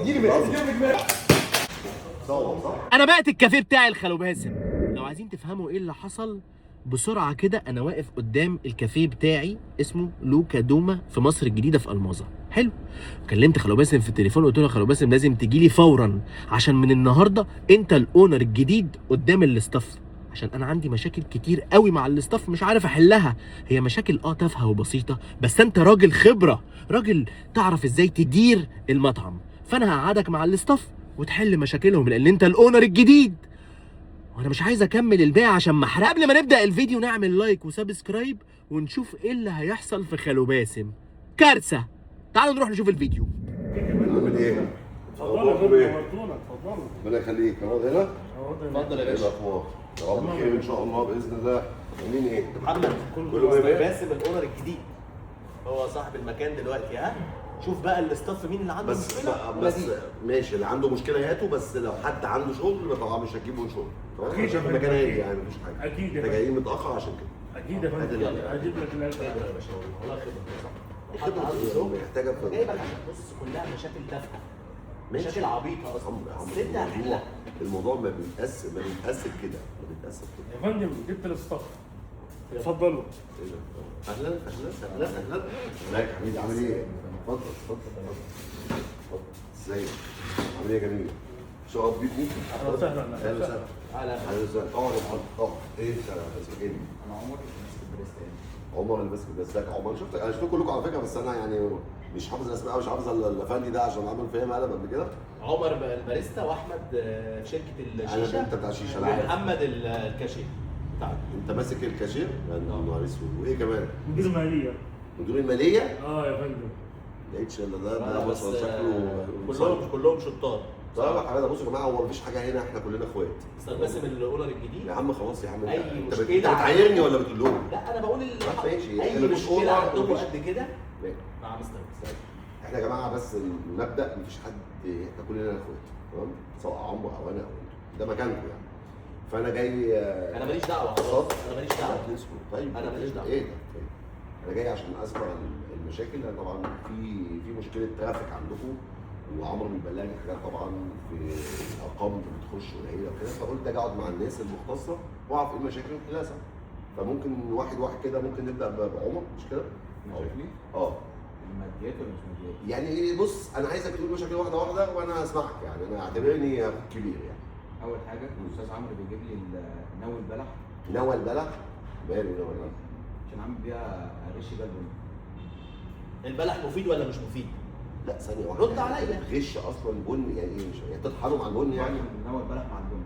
اديني اديني. صور صح؟ انا بعت الكافيه بتاعي لخالو باسم. لو عايزين تفهموا ايه اللي حصل بسرعة كده، انا واقف قدام الكافيه بتاعي اسمه لوكا دوما في مصر الجديدة في الماظه. حلو. كلمت خالو باسم في التليفون وقلت له يا خالو باسم لازم تجي لي فورا عشان من النهارده انت ال owner الجديد قدام ال staff، عشان انا عندي مشاكل كتير قوي مع ال staff مش عارف احلها. هي مشاكل تافهة وبسيطة، بس انت راجل خبره، راجل تعرف ازاي تدير المطعم، فانا هقعدك مع ال staff وتحل مشاكلهم لان انت ال owner الجديد. وانا مش عايز اكمل الباقي عشان ما احرق. قبل ما نبدا الفيديو نعمل like و subscribe ونشوف ايه اللي هيحصل في خالو باسم. كارثة. تعالوا نروح نشوف الفيديو. عامل ايه؟ اتفضلوا يا أخباركم إيه؟ فندم، نورتونا. اتفضلوا. ربنا يخليك. اقعد هنا. اتفضل يا ايه الاخبار؟ يا رب خير ان شاء الله باذن الله. عاملين ايه؟ محمد كله مية مية؟ باسم ال owner الجديد، هو صاحب المكان دلوقتي. ها شوف بقى ال staff مين اللي عنده بس مشكلة. بس ماشي، اللي عنده مشكلة هاته، بس لو حد عنده شغل طبعا مش هتجيبه شغل. تمام؟ أكيد يا عشان فندم، المكان هادي أكيد. يعني مفيش حاجة. أكيد يا انت فندم. جايين متاخر عشان كده. اكيد يا فندم. يلا. هجيب لك الألف. يا باشا والله خبره صح. حد خبرة عنده إيه؟ شغل محتاجه في جايبك عشان بص كلها مشاكل تافهة، ماشي. مشاكل عبيطه اصلا، عمرو، بس انت هتحلها. الموضوع ما بيتقاس كده، ما بيتقاس كده. يا فندم جبت ال staff، اتفضلوا. ايه ده؟ اهلا اهلا اهلا اهلا. ازيك يا حبيبي؟ عامل ايه؟ اتفضل اتفضل اتفضل اتفضل. ازيك؟ عامل ايه يا جميل؟ شرف بيكم. اهلا وسهلا. اهلا وسهلا. اهلا. اهلا وسهلا. اقعد يا محمد اقعد. ايه انت اسمك ايه؟ انا عمر ماسك الباريستا يعني. عمر اللي ماسك بس. ازيك يا عمر؟ شفتك، انا شفتكم كلكم على فكرة، بس انا يعني مش حافظ الاسماء، مش حافظ الافندي ده عشان عامل فيها مقلب قبل كده. عمر بقى الباريستا، واحمد في شركة الشيشة. انا انت بتاع الشيشة، انا عارف. ومحمد الكاشير بتاعنا. انت ماسك الكاشير؟ يا نهار اسود. وايه كمان؟ مدير ماليه. مدير المالية؟ اه يا فندم. لقيتش الا ده. لا، ده بس بص شكله كلهم شطار. طيب يا حمادة، بصوا يا جماعة، هو مفيش حاجة هنا، احنا كلنا اخوات. مستر باسم ال owner الجديد. يا عم خلاص يا عم. أي انت مشكلة انت بتعايرني ولا بتقول لهم؟ لا انا بقول ماشي. اي إحنا مفيش مشكلة owner، عندكم مفيش- قد كده ماشي. مع مستر باسم. احنا يا جماعة بس المبدا مفيش حد، احنا كلنا اخوات، تمام؟ سواء عمرو او انا او انتوا، ده مكانكم يعني. فانا جاي انا ماليش دعوه خلاص، انا ماليش دعوه. طيب أنا ماليش دعوة. ايه ده؟ طيب انا جاي عشان اسمع المشاكل، لان طبعا في مشكلة traffic عندكم، وعمرو بيبلغني حاجات طبعا في ارقام بتخش قليله وكده، فقلت اجي اقعد مع الناس المختصة واعرف ايه المشاكل ونحلها سوا. فممكن واحد واحد كده، ممكن نبدا بعمر، مش كده؟ مشاكلي اه. الماديات ولا مش ماديات؟ يعني إيه، بص انا عايزك تقول مشاكل واحدة واحدة وانا هسمعك، يعني انا اعتبرني اخوك كبير يعني. اول حاجة الاستاذ عمرو بيجيب لي نوى البلح. نوى البلح؟ ماله نوى البلح؟ عشان اعمل بيها اغش بيها البن. البلح مفيد ولا مش مفيد؟ لا ثانية واحدة. رد عليا. غش اصلا بن يعني ايه؟ مش يعني تطحنه مع البن يعني؟ نوى البلح مع البن،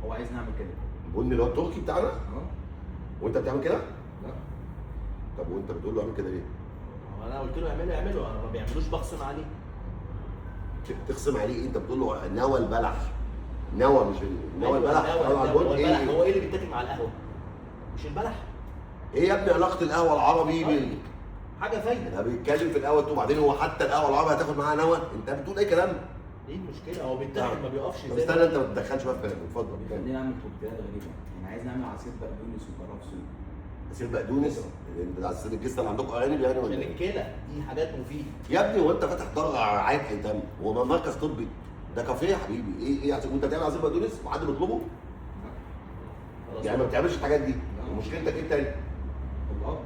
هو عايز نعمل كده. البن اللي هو التركي بتاعنا؟ اه. وانت بتعمل كده؟ لا. طب وانت بتقول له اعمل كده ليه؟ انا قلت له اعمله اعمله، انا ما بيعملوش بخصم عليه. تخصم عليه ايه؟ انت بتقول له نوى البلح، نوى مش نوى أيوة، البلح نوى نوى على هو البن. البلح ايه هو ايه اللي بيتاكل مع القهوة؟ مش البلح؟ ايه يا ابني علاقة القهوة العربي بال حاجة فايده. ده بيتكلم في القهوة وبعدين هو حتى القهوة العربي هتاخد معاها نوى؟ انت بتقول اي كلام. ايه المشكلة؟ هو بيتاكل ما بيقفش طب زي استنى، انت ما تتدخلش بقى في كلامي، اتفضل. بيخليني اعمل كوكتيلات غريبة، يعني عايز نعمل عصير بقدونس وكرفس. عصير بقدونس؟ انت عصير الجسم اللي عندكم ارانب يعني ولا عشان ايه؟ الكلى دي حاجات مفيدة. يا ابني هو انت فاتح دار رعاية ايتام؟ هو مركز طبي؟ ده كافيه يا حبيبي. ايه ايه عصير؟ وانت بتعمل عصير بقدونس وحد بيطلبه؟ خلاص يعني ما بتعملش الحاجات دي. ومشكلتك ايه تاني؟ القبض.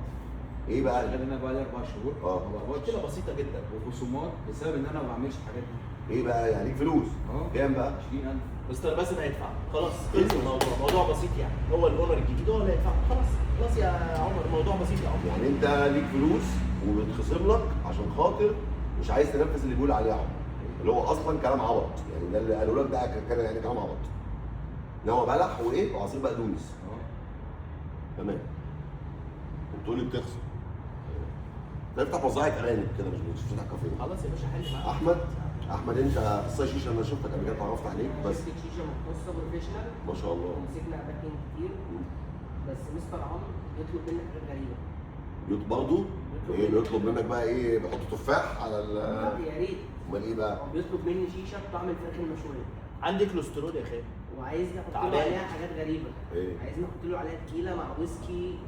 ايه بقى؟ شغال انا بقالي 4 شهور ما بقبضش. مشكلة بسيطة جدا. وخصومات بسبب ان انا ما بعملش الحاجات دي. ايه بقى يعني ليك فلوس؟ كام بقى؟ 20000. مستر باسم هيدفع خلاص، خلص الموضوع، موضوع بسيط يعني. هو ال owner الجديد هو اللي هيدفع خلاص. خلاص يا عمر، الموضوع بسيط يا عمر. يعني انت ليك فلوس وبتخصم لك عشان خاطر مش عايز تنفذ اللي بيقول عليه يا عمر، اللي هو اصلا كلام عبط يعني. ده اللي قالوا لك ده كان يعني كلام عبط. نوى بلح وايه؟ وعصير بقدونس. تمام. وبتقول لي بتخسر. ده افتح مزرعة ارانب كده، مش فاتح كافيه. خلاص يا باشا حل معاك. احمد، احمد انت اخصائي شيشة، انا شفتك قبل كده اتعرفت عليك بس. شركة شيشة مختصة professional. ما شاء الله. ومسكنا اماكن كتير، بس مستر عمرو بيطلب مني حاجات غريبة. برضه ايه بيطلب منك بقى؟ ايه بيحط تفاح على ال يا ريت. امال ايه بقى؟ هو بيطلب مني شيشة بطعم الفراخ المشويه. عندي كوليسترول يا خالد. وعايزني احط له تعبان. عليها حاجات غريبة. ايه؟ عايزني احط له عليها تكيله مع ويسكي،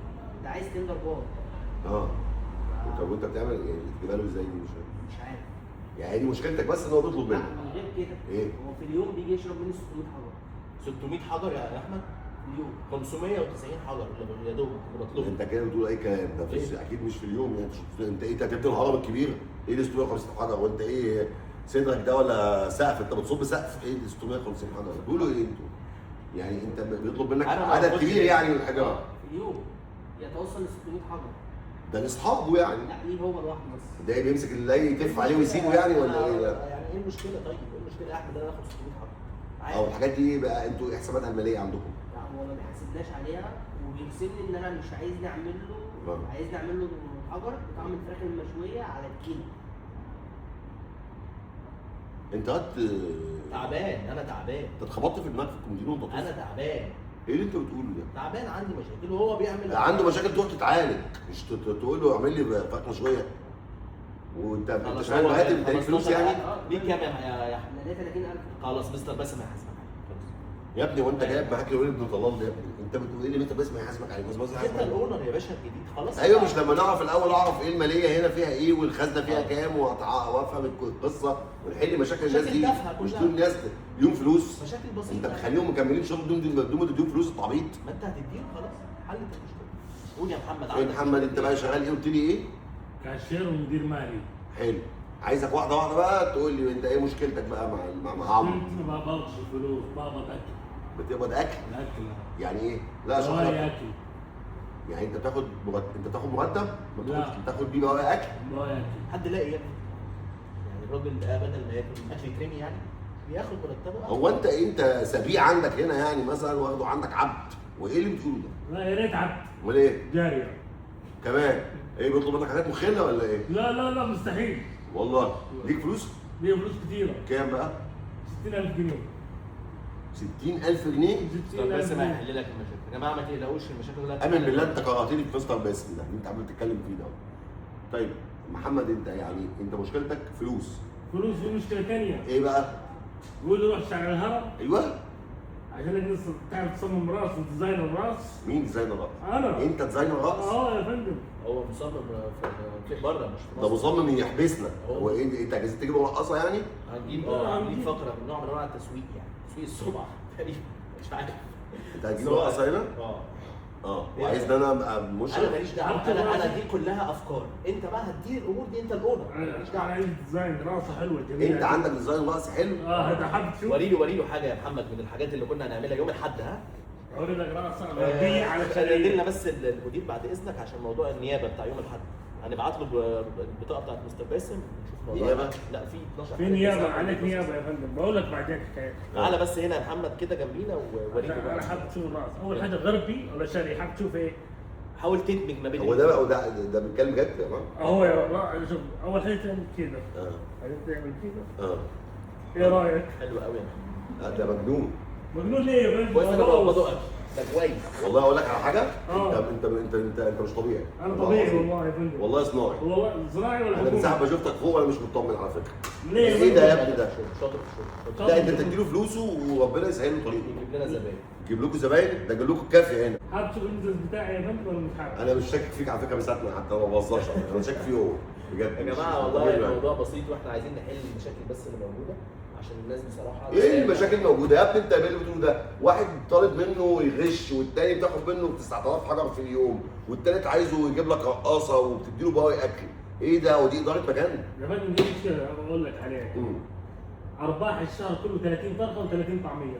ده عايز tender bar. اه. طب وانت بتعمل ايه؟ بتجيبها له ازاي دي؟ مش فاهم. مش عارف. يعني دي مشكلتك بس ان هو بيطلب لا منك. من غير كده. ايه؟ هو في اليوم بيجي يشرب مني 600 حجر. 600 حجر يا احمد؟ في اليوم. 590 حجر اللي يا دوب اللي بطلبه. انت كده بتقول اي كلام ده في اكيد مش في اليوم يعني. انت ايه، انت هتبني الهرم الكبير؟ ايه ال 650 حجر؟ وانت ايه صدرك ده ولا سقف؟ انت بتصب سقف؟ ايه ال 650 حجر؟ بتقولوا ايه انتوا؟ يعني انت بيطلب منك أنا ما عدد باخدش كبير بالي. يعني من الحجارة. في اليوم يتوصل ل 600 حجر. ده لاصحابه يعني. لا ليه هو لوحده بس. ده بيمسك اللي يتف عليه ويسيبه يعني ولا ايه ده؟ يعني ايه المشكلة طيب؟ ايه المشكلة يا احمد ان انا اخد 600 حجر؟ او عادي. الحاجات دي بقى انتوا ايه حساباتها المالية عندكم؟ لا هو ما بيحاسبناش عليها، وبيرسلني ان انا مش عايزني اعمل له، عايزني اعمل له حجر بطعم الفراخ المشويه على الكيلو. انت هت تعبان، انا تعبان. انت اتخبطت في دماغك في الكومودينو وانت طفل. انا تعبان. ايه اللي انت بتقوله ده؟ تعبان، عندي مشاكل وهو بيعمل. عنده مشاكل تروح تتعالج، مش تقول له اعمل لي فراخ مشوية. وانت انت خلاص شغال هو مهاتم، انت ليك فلوس يعني؟ ليك كام يا احمد؟ انا ليا 30000. خلاص مستر باسم هيحاسبك عليه. خلاص. يا ابني وانت جايب معاك الولد ابن طلال ده يا ابني، انت بتقول ايه اللي مستر باسم هيحاسبك عليه؟ بس انت هيحاسبك عليه. ال owner يا باشا الجديد خلاص. ايوه مش لما نعرف الاول، اعرف ايه المالية هنا فيها ايه والخزنه فيها كام، وافهم القصة ونحل مشاكل الناس مشاكل دي. تافهة مش كلها. دول ناس ليهم فلوس، مشاكل بسيطة. انت مخليهم مكملين شغل بدون ما تديهم فلوس، انت عبيط. ما انت هتديله خلاص، حلت المشكلة. قول يا محمد. ايه محمد انت بقى شغال ايه؟ قلت لي ايه؟ كاشير ومدير مالي. حلو، عايزك واحدة واحدة بقى تقول لي انت ايه مشكلتك بقى مع عمرو. كنت ما بقبضش فلوس، بقبض اكل. بتقبض اكل؟ الاكل. يعني ايه؟ لا بواقي شغل اكل. يعني انت بتاخد انت بتاخد مرتب؟ ما بتاخدش، لا. بتاخد بيه بواقي اكل؟ بواقي اكل. حد لاقي يا ابني؟ يعني الراجل ده بدل ما ياكل اكل يترمي يعني بياخد مرتبه. هو انت انت سبيع عندك هنا يعني مثلا، واخده عندك عبد، وايه اللي بتقوله ده؟ لا يا ريت عبد. امال ايه؟ جارية. كمان ايه بيطلب منك حاجات مخله ولا ايه؟ لا لا لا مستحيل. والله ليك فلوس؟ ليه فلوس كتيرة. كام بقى؟ 60000 جنيه. 60000 جنيه؟ مستر باسم هيحل لك المشاكل يا جماعة، ما تقلقوش المشاكل كلها. امن بالله انت قرأتني في مستر باسم ده اللي انت عمال تتكلم فيه ده. طيب محمد انت يعني انت مشكلتك فلوس. فلوس ومشكلة ثانية. ايه بقى؟ بيقول لي روح شارع الهرم. ايوه. عشان الناس تعرف تصمم راس و design الراس. مين designer راس؟ انا. انت designer راس؟ اه يا فندم. هو مصمم في بره مش في ده مصر. مصمم يحبسنا. هو ايه انت عايزين تجيبوا رقاصه يعني؟ هنجيب هنجيب فقره من نوع من انواع التسويق يعني، تسويق السمعة تقريبا، مش عارف. انت هتجيب رقاصه هنا؟ اه. وعايز ان انا ابقى مشرف؟ انا ماليش دعوه، انا دي كلها افكار، انت بقى هتدير الامور دي، انت ال owner، انا ماليش انا دعوه. عايز design راسه حلوة جميلة. انت عندك design راس حلو؟ اه هذا حابب تشوف؟ وريله حاجة يا محمد من الحاجات اللي كنا هنعملها يوم الاحد. ها؟ اوري لك راسه غربية على نادي شرقية. لنا بس المدير بعد اذنك عشان موضوع النيابة بتاع يوم الاحد، هنبعت له البطاقة بتاعت مستر باسم نشوف موضوع. نيابة؟ لا في 12 في نيابة عليك، نيابة يا فندم، بقول لك بعدين حكاية. تعالى بس هنا يا محمد كده جنبينا ووريله انا بقى. حابب تشوف الراس، اول حاجة غربي ولا شرقي؟ حابب تشوف ايه؟ حاول تدمج ما بين هو ده بقى ده بيتكلم جد يا مان؟ اهو يا شوف، اول حاجة تعمل كده. بعدين تعمل كده. ايه رايك؟ حلو قوي يا محمد. ده مجنون. مجنون ليه يا فندم؟ كويس انا بقبضه قوي ده كويس. والله اقول لك على حاجة، انت انت انت انت مش طبيعي. انا طبيعي والله يا فندم. والله صناعي. والله صناعي ولا انا من ساعة حكومي؟ ما شفتك فوق انا مش مطمن على فكرة. ليه يا ايه ده يا فندم؟ ابني ده؟ شاطر في الشغل. لا انت تديله فلوسه وربنا يسهل له طريقه. يجيب لنا زباين. يجيب لكم زباين؟ ده يجيب لكم الكافيه هنا. حابب تشوف ال business بتاعي يا فندم ولا مش حابب؟ انا مش شاكك فيك على فكرة من ساعة ما حتى ما بهزرش، انا شاكك فيه هو بجد. يا جماعة والله الموضوع بسيط، واحنا عايزين نحل المشاكل بس اللي موجودة عشان الناس بصراحة. ايه المشاكل موجودة يا ابني؟ انت ايه اللي بتقوله ده؟ واحد طالب منه يغش، والتاني بتاخد منه 9000 حجر في اليوم، والتالت عايزه يجيب لك رقاصه وبتديله بواقي اكل. ايه ده؟ ودي ادارة مكان؟ يا فندم دي مشكلة بقول لك عليها. ارباح الشهر كله 30 فرخة و30 طعميه.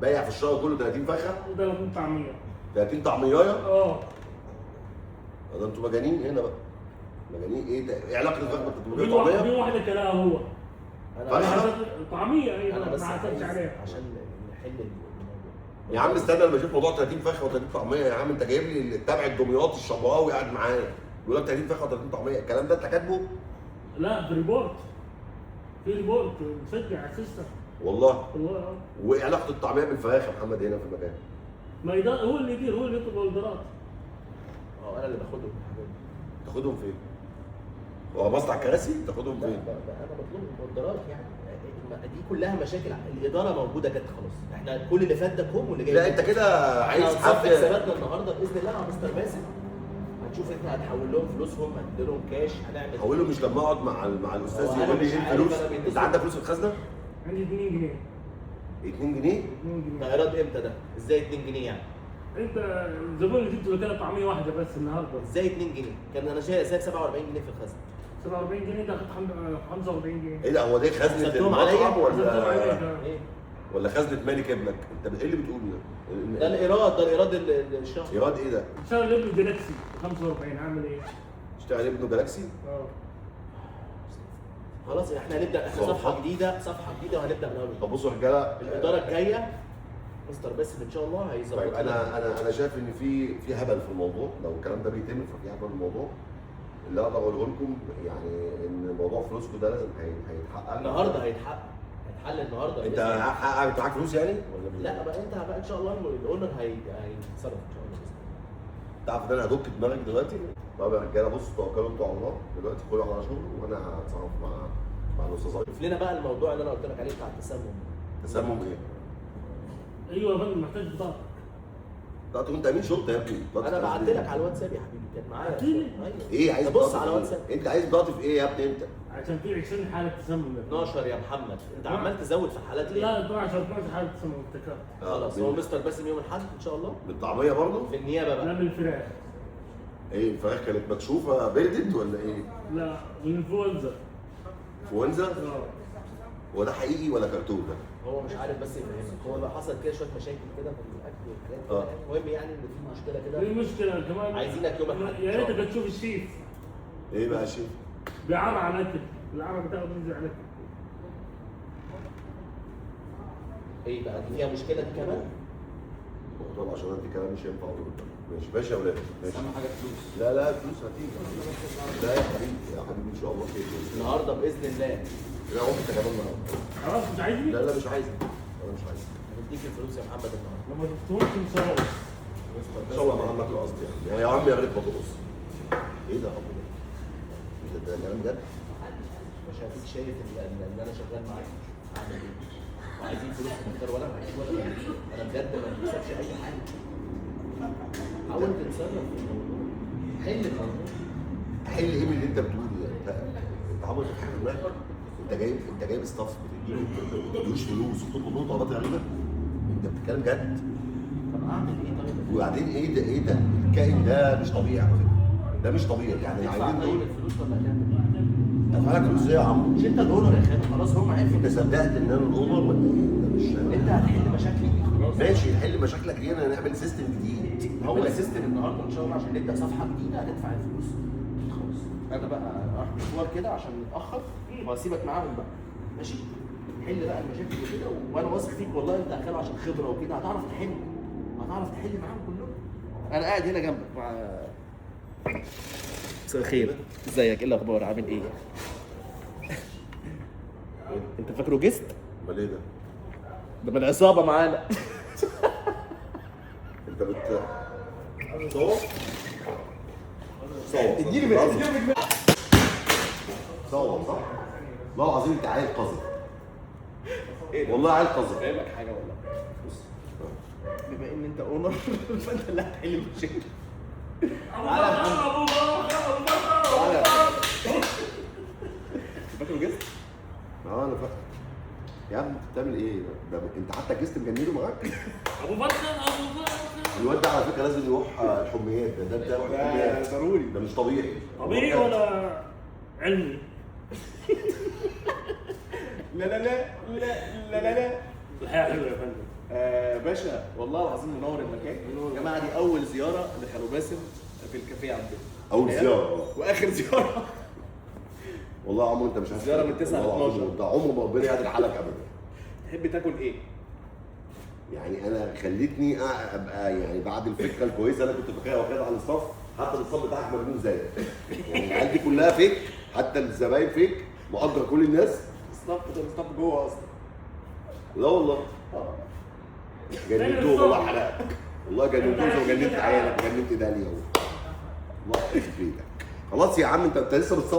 بايع في الشهر كله 30 فرخة؟ و30 طعميه. 30 طعميه؟ اه. ده انتوا مجانين هنا بقى. مجانين ايه ده؟ ايه علاقة الفرخه بالطعميه؟ في واحدة كلاها هو. انا طعميه. ايوه انا بس ما عتبش عليها عشان نحل الموضوع. يا عم استنى لما اشوف موضوع 30 فرخة و30 طعميه. يا عم انت جايب لي التابع الدمياطي الشبراوي قاعد معانا بيقول لك 30 فرخة و30 طعميه، الكلام ده انت كاتبه؟ لا في report، في report مسجل على ال system. والله؟ والله. وايه علاقة الطعمية بالفراخ يا محمد هنا في المكان؟ ما هو اللي يدير، هو اللي يطلب order ات. انا اللي باخدهم الحاجات دي. تاخدهم فين؟ هو مصنع كراسي؟ تاخدهم فين؟ لا انا بطلبهم order ات يعني. دي كلها مشاكل الادارة موجودة جت خلاص، احنا كل اللي فات ده كوم واللي جاي. لا انت كده عايز حد. حساباتنا النهارده باذن الله مع مستر باسم. هتشوف انت هتحول لهم فلوسهم، هتدي لهم كاش، هنعمل هقول له مش لما اقعد مع الاستاذ هو أنا يقول لي مش ايه عارف الفلوس؟ أنا بيتصل. انت عندك فلوس في الخزنة؟ عندي 2 جنيه. 2 جنيه؟ 2 جنيه. ده ايراد امتى ده؟ ازاي 2 جنيه يعني؟ انت الزبون اللي جبته له كان طعميه واحدة بس النهارده. ازاي 2 جنيه؟ كان انا سايب 47 جنيه في الخزنة. 47 جنيه ده 45 جنيه. ايه ده، هو ده خزنه حسبتهم عليا؟ المطعم ولا عليك. ايه؟ ولا خزنه مالك ابنك؟ انت ايه اللي بتقوله ده؟ ده الايراد، ده الايراد الشهر. ايراد ايه ده؟ اشتغل ابنه جالاكسي 45، عامل ايه؟ اشتغل ابنه جالاكسي؟ اه خلاص احنا هنبدا، احنا صفحة جديدة، صفحة جديدة وهنبدا من اول. طب بصوا يا رجاله، الادارة الجاية مستر باسم ان شاء الله هيظبط. طيب انا شايف ان في هبل في الموضوع، لو الكلام ده بيتم ففي هبل في الموضوع. اللي اقدر اقوله لكم يعني ان موضوع فلوسكم ده لازم هيتحقق النهارده هيتحقق، هيتحل النهارده. انت حقق معاك فلوس يعني ولا لا بقى انت بقى ان شاء الله ال owner هيتصرف ان شاء الله. تعرف ان انا هدك دماغك دلوقتي؟ طب يا رجاله بصوا، توكلوا انتوا على الله دلوقتي، كلوا على شغله وانا هتصرف مع الاستاذ. شوف لنا بقى الموضوع اللي انا قلت لك عليه بتاع التسمم. تسمم ايه؟ ايوه يا فندم، محتاج بطاقتك. بطاقتك انت امين شرطه يا ابني. انا بعت لك على الواتساب يا حبيبي، كانت معايا. ايوه. ايه عايز بص على الواتساب. انت عايز بطاقتي في ايه يا ابني انت؟ عشان في 20 حاله تسمم. 12 يا محمد، انت عمال تزود في الحالات ليه؟ لا 12 حاله تسمم افتكرت. خلاص هو مستر باسم يوم الاحد ان شاء الله. بالطعميه برضه؟ في النيابة بقى. لا بالفراخ. ايه الفراخ كانت مكشوفة بردت ولا ايه؟ لا بالانفلونزا. انفلونزا؟ هو ده حقيقي ولا كرتون ده؟ هو مش عارف بس يفهمك، هو بقى حصل كده شوية مشاكل كده في الاكل والحاجات كده. المهم يعني ان في مشكلة كده. في مشكلة كمان، عايزينك يوم الاحد. يا ريتك تشوف الشيف. ايه بقى الشيف؟ بيعرى على الاكل، العرى بتاعه بينزل على الاكل. ايه بقى دي فيها مشكلة دي كمان؟ طبعا عشان انت كلام مش هينفع اقوله. ماشي ماشي يا ولاد، ماشي. اهم حاجة فلوس. لا لا فلوس هتيجي. لا يا حبيبي يا حبيبي ان شاء الله خير النهارده باذن الله. لا هو انت كمان النهارده. خلاص مش عايزني؟ لا لا مش عايزك، انا مش عايزك. هنديك الفلوس يا محمد النهارده. لما شفتهمش مصور. ان شاء الله ما عندك القصد يعني. يا عم يا ريت ما تقص. ايه ده يا عم ده؟ ده كلام جد؟ مش هديك شايف ان انا شغال معاك عامل ايه؟ وعايزين فلوس اكتر ولا عايز ولا انا بجد ما بكسبش اي حاجة. حاول تتصرف في الموضوع، حل الموضوع. حل ايه من اللي انت بتقوله ده؟ انت عامل حاجة في دماغك؟ انت جايب staff بتديله ما بتديلوش فلوس وبتطلب منه طلبات غريبة؟ انت بتتكلم جد؟ طب اعمل ايه طيب؟ وبعدين ايه ده ايه ده؟ الكائن ده مش طبيعي على فكرة. ده مش طبيعي يعني. العيلين دول الفلوس ولا هتعمل ايه؟ ادفع لك فلوس ايه يا عم؟ مش انت ال owner يا خالد، خلاص هم عرفوا. انت صدقت ان انا ال owner ولا ايه؟ انت مش انت هتحل مشاكلي دي خلاص. ماشي حل مشاكلك ليه؟ انا هنعمل system جديد. هو system النهارده ان شاء الله عشان نبدا صفحة جديدة. هتدفع الفلوس خلاص. انا بقى راح مشوار كده عشان نتاخر وهسيبك معاهم بقى. ماشي؟ حل بقى المشاكل وكده، وانا واثق فيك والله. انت خاله عشان خبره وكده هتعرف تحل، هتعرف تحل معاهم كلهم. انا قاعد هنا جنبك مع مساء الخير، ازيك؟ ايه الاخبار؟ عامل ايه؟ انت فاكره جست؟ امال ايه ده؟ ده من العصابة معانا. انت صور؟ صور. اديني من صور صح؟ والله العظيم انت عيل قذر. والله عيل قذر. فاهمك حاجة والله. بص، بما ان انت owner فانت اللي هتحل المشاكل. تعالى يا محمد، تعالى. فاكره guest؟ اه انا فاكر. يا عم انت بتعمل ايه؟ ده انت حتى ال guest مجننه معاك؟ ابو بكر ابو بكر. الواد ده على فكرة لازم يروح الحميات، ده ده يروح الحميات ضروري. ده مش طبيعي. طبيعي ولا علمي؟ لا لا لا لا لا لا لا. الحياة حلوة يا فندم. باشا والله العظيم منور المكان. يا جماعة دي اول زيارة لخالو باسم في الكافيه عندنا. اول زيارة واخر زيارة. والله يا عمرو انت مش عارف. زيارة من 9 ل 12. ده عمره ما ربنا يعدل حالك ابدا. تحب تاكل ايه؟ يعني انا خلتني ابقى يعني بعد الفكرة الكويسة اللي انا كنت فاكرها واخدها على ال staff، حتى ال staff بتاعك مجنون زيك. يعني العيال دي كلها fake، حتى الزباين fake، مقدر كل الناس. ال staff ده ال staff جوه اصلا. لا والله جننتوه والله، حرقك والله، جننتوه وجننت عيالك وجننت داليا. الله يخرب بيتك. خلاص يا عم انت لسه بتصور.